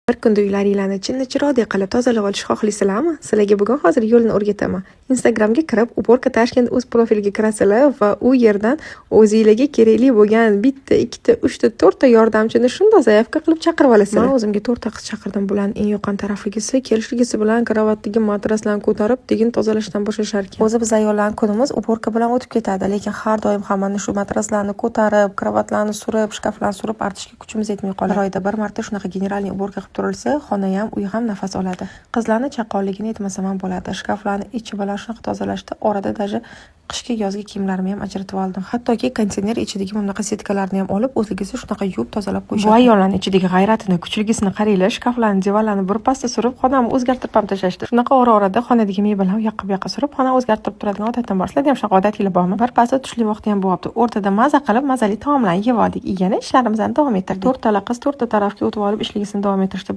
Bir kunda uylaringlarni chinni chiroyli qilib tozalab olishni xohlaysizlarmi? Sizlarga bugun hozir yo'lini o'rgataman. Instagramga kirib, Уборка Tashkent o'z profiliga kirasizlar va u yerdan o'zinglarga kerakli bo'lgan bitta, ikkita, uchta, to'rtta yordamchini shundoq заявка qilib chaqirib olasizlar. Men o'zimga to'rtta qiz chaqirdim. Bularni eng yoqqan tarafligisi kelishligisi bilan karavotdagi matraslarni ko'tarib, tekin tozalashdan boshlashar ekan. O'zi biz ayollarning kunimiz уборка bilan o'tib ketadi, lekin har doim ham mana shu matraslarni ko'tarib, kravatlarni surib, shkaflarni surib artishga kuchimiz yetmay qoladi. Bir oyda bir marta shunaqa генеральный уборка qilib turilsa, xona ham, uy ham nafas oladi. Qizlarni chaqqonligini aytmasam ham bo'ladi. Shkaflarni ichi bilan shunaqa tozalashdi. Orada даже qishki, yozgi kiyimlarimni ham ajratib oldim. Hattoki konteyner ichidagi mana bunaqa setkalarni ham olib, o'zligisi shunaqa yuvib tozalab qo'yishadi. Bu ayollarni ichidagi g'ayratini, kuchligisini qaranglar. Shkaflarni, divanlarni bir pasda surib, xonamni o'zgartirib ham tashlashdi. Shunaqa ora-orada xonadagi mebelni u yoqqa, bu yoqqa surib, xona o'zgartirib turadigan odatim bor. Sizlarda ham shunaqa odatinglar bormi? Bir pasda tushlik vaqti ham bo'lyapti. O'rtada maza qilib, mazali taomlarni yeb oldik. Yana ishlarimizni davom ettirdik. To'rttala qiz to'rtta tarafga o'tib olib, ishligisini davom ettirishdi.